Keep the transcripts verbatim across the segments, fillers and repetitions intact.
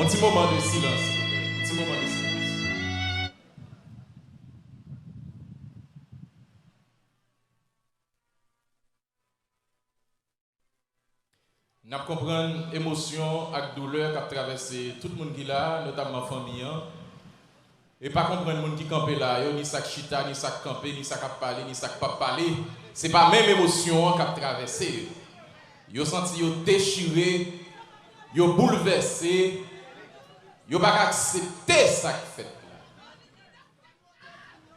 Yon ti moman de silans, silvouplè. Yon ti moman de silans. N ap konprann emosyon ak doulè k ap travèse tout moun ki la, notamman fanmi an. E pa konprann moun ki kanpe la yo, ni sa k chita, ni sa k kanpe, ni sa k ap pale, ni sa k p ap pale. Se pa menm emosyon an k ap travèse yo. Yo santi yo dechire, yo boulvèse, yo pa ka aksepte sa k fèt la.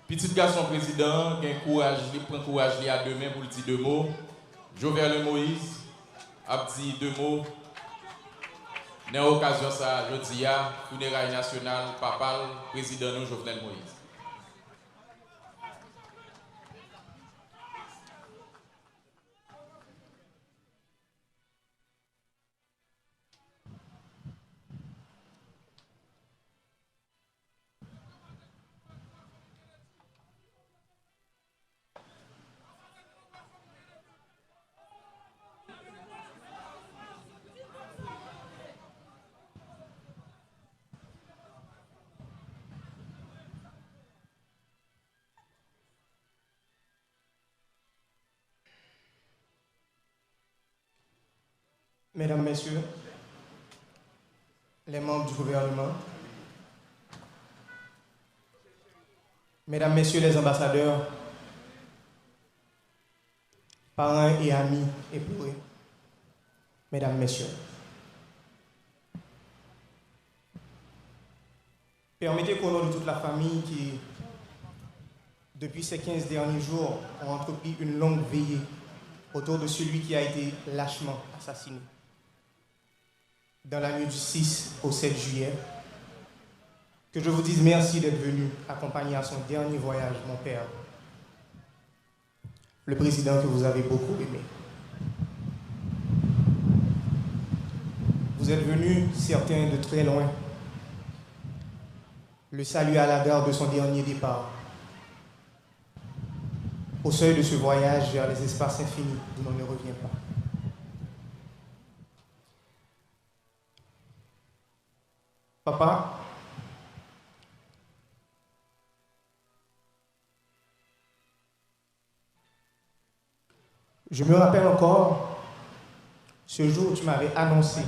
Pitit gason prezidan an gen kouraj li, pran kouraj li a de men pou l di de mo. Joverlein Moïse ap di de mo nan okazyon sa a jodi a, fineray nasyonal papa l, prezidan nou Jovenel Moïse. Mesdames, Messieurs les membres du gouvernement, Mesdames, Messieurs les ambassadeurs, parents et amis éplorés, Mesdames, Messieurs. Permettez qu'au nom de toute la famille qui, depuis ces quinze derniers jours, ont entrepris une longue veillée autour de celui qui a été lâchement assassiné dans la nuit du six au sept juillet, que je vous dise merci d'être venu accompagner à son dernier voyage mon père, le président que vous avez beaucoup aimé. Vous êtes venus, certains de très loin, le saluer à la gare de son dernier départ, au seuil de ce voyage vers les espaces infinis d'où l'on ne revient pas. Papa, je me rappelle encore ce jour où tu m'avais annoncé,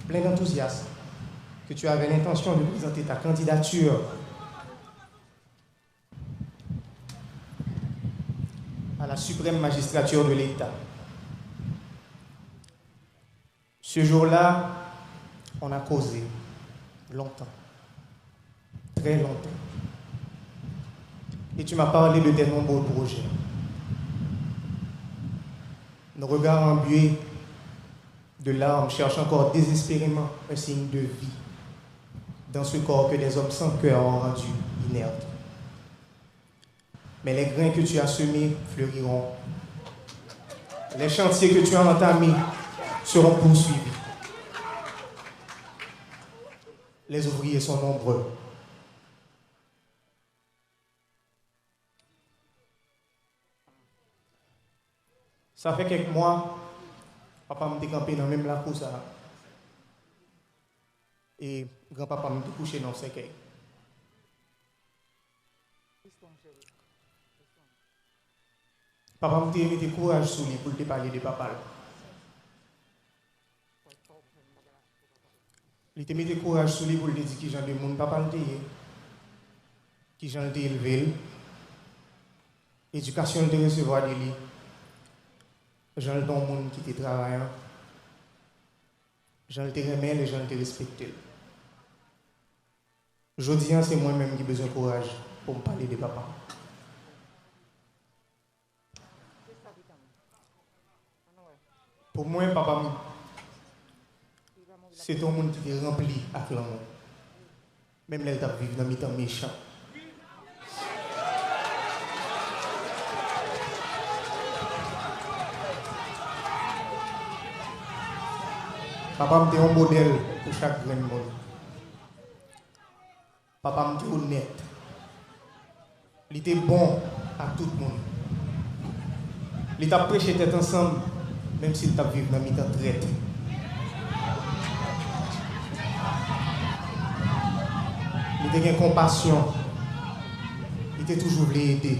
plein d'enthousiasme, que tu avais l'intention de présenter ta candidature à la suprême magistrature de l'État. Ce jour-là, on a causé longtemps, très longtemps. Et tu m'as parlé de tes nombreux projets. Nos regards embués de larmes cherchent encore désespérément un signe de vie dans ce corps que des hommes sans cœur ont rendu inerte. Mais les grains que tu as semés fleuriront. Les chantiers que tu as entamés seront poursuivis. Les ouvriers sont nombreux. Sa fè kèk mwa, papa m te kanpe nan menm lakou sa a. E granpapa m te kouche nan yon sèkèy. Papa m te mete kouraj sou li pou l te pale de papa l. Li te mete kouraj sou li pou l te di kijan de moun papa l te ye, kijan l te elve l, edikasyon l te resevwa de li, jan l te yon moun ki te travayan, jan l te renmen l e jan l te respekte l. Jodi a, se mwen menm ki bezwen kouraj pou m pale de papa m. Pou mwen, papa m, se te yon moun ki te ranpli ak lanmou, menm lè l t ap viv nan mitan mechan. Papa m te yon modèl pou chak grenn moun. Papa m te onèt. Li te bon ak tout moun. Li t ap preche tèt ansanm, menm si l t ap viv nan mitan trèt. Te gen konpasyon. Li te toujou vle ede.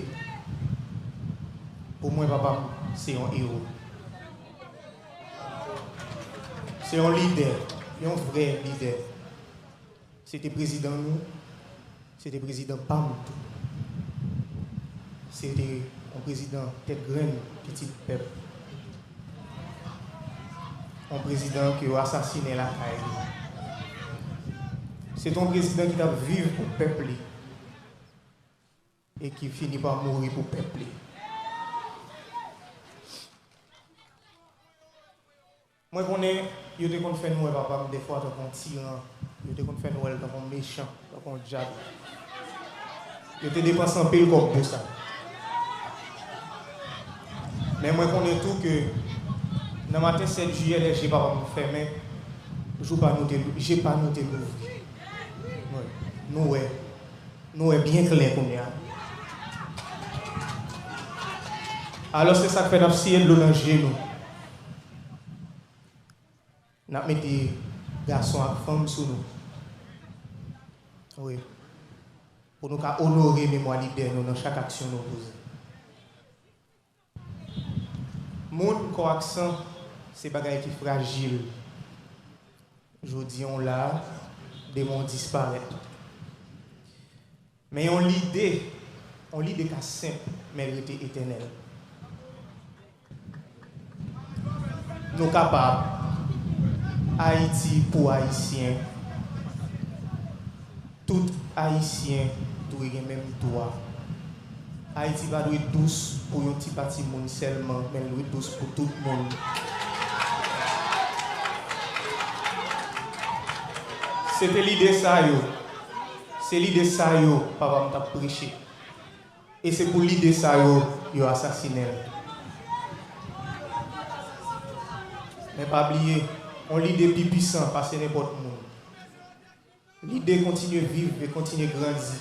Pou mwen, papa m se yon ewo. Se yon lidè, yon vrè lidè. Se te prezidan nou, se te prezidan pa m tou. Se te yon prezidan tèt grenn, pitit pèp. Yon prezidan ke yo asasinen lakay li. Se te yon prezidan ki t ap viv pou pèp li e ki fini pa mouri pou pèp li. Mwen konnen yo te konn fè nou wè papa m dèfwa tankou yon tiran. Yo te konn fè nou wè l tankou yon mechan, tankou yon dyab. Yo te depanse anpil kòb pou sa. Men mwen konnen tou ke nan maten sèt jiyè, lè je papa m fèmen, jou pa nou te, je pa nou te louvri. Wi. Nou wè. Nou wè byen klè kounye a. Alò, se sa k fè n ap siye dlo nan je nou. N ap mete gason ak fanm sou nou. Wi. Pou nou ka onore memwa lidè nou nan chak aksyon nou poze. Moun, kò ak san, se bagay ki frajil. Jodi a w la, demen w disparèt. Men yon lide, yon lide ka senp, men l rete etènèl. Nou kapab. Ayiti pou Ayisyen. Tout Ayisyen dwe gen menm dwa. Ayiti pa dwe dous pou yon ti pati moun sèlman, men l dwe dous pou tout moun. Se te lide sa yo. Se lide sa yo papa m t ap preche. E se pou lide sa yo, yo asasinen l. Men pa bliye, yon lide pi pwisan pase nenpòt moun. Lide kontinye viv e kontinye grandi,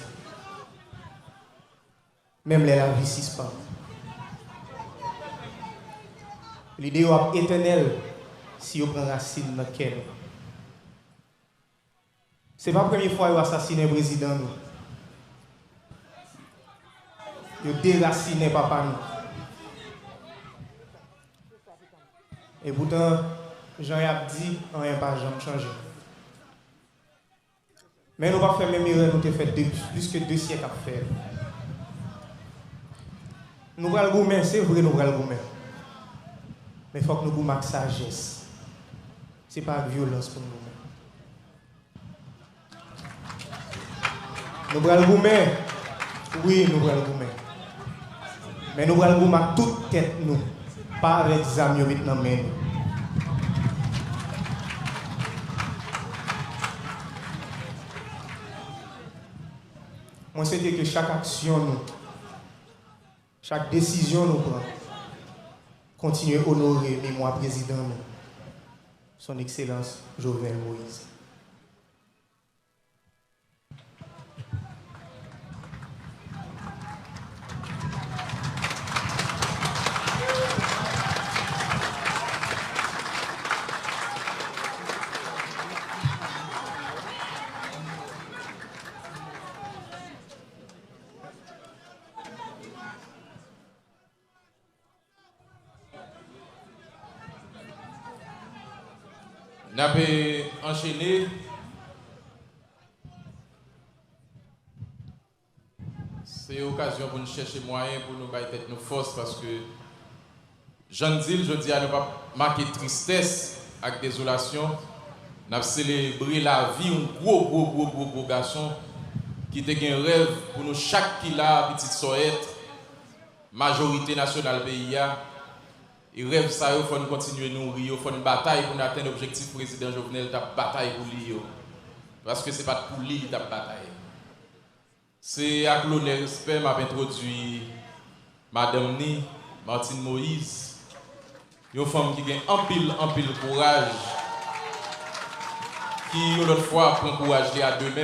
menm lè lavi sispann. Lide yo ap etènèl si yo pran rasin nan kè nou. Se pa premye fwa yo asasinen prezidan nou. Yo derasinen papa nou. Epoutan, jan y ap di, anyen pa janm chanje. Men nou p ap fè menm erè nou te fè de, plis ke de syèk ap fè. Nou pral goumen, se vre nou pral goumen. Men fòk nou goumen ak sajès. Se pa ak vyolans pou n goumen. Nou pral goumen. Wi, nou pral goumen. Men nou pral goumen ak tout tèt nou, pa avèk zam yo met nan men nou. Mwen swete ke chak aksyon nou, chak desizyon nou pran, kontinye onore memwa prezidan nou, Son Ekselans Jovenel Moïse. N ape anchene. Se okazyon pou n chèche mwayen pou nou bay tèt nou fòs, paske, jan n di l, jodi a nou p ap make tristès ak dezolasyon. N ap selebre lavi yon gwo, gwo, gwo, gwo, gwo gason ki te gen rèv pou nou chak ki la, pitit Sòyèt, majorite nasyonal peyi a. E rèv sa yo, fò n kontinye nouri yo, fò n batay pou n atenn objektif Prezidan Jovenel t ap batay pou li yo. Paske se pa t pou li li t ap batay. Se ak lonè, respè, m ap entwodui madanm ni, Martine Moïse, yon fanm ki gen anpil, anpil kouraj, ki yon lòt fwa pran kouraj li a de men.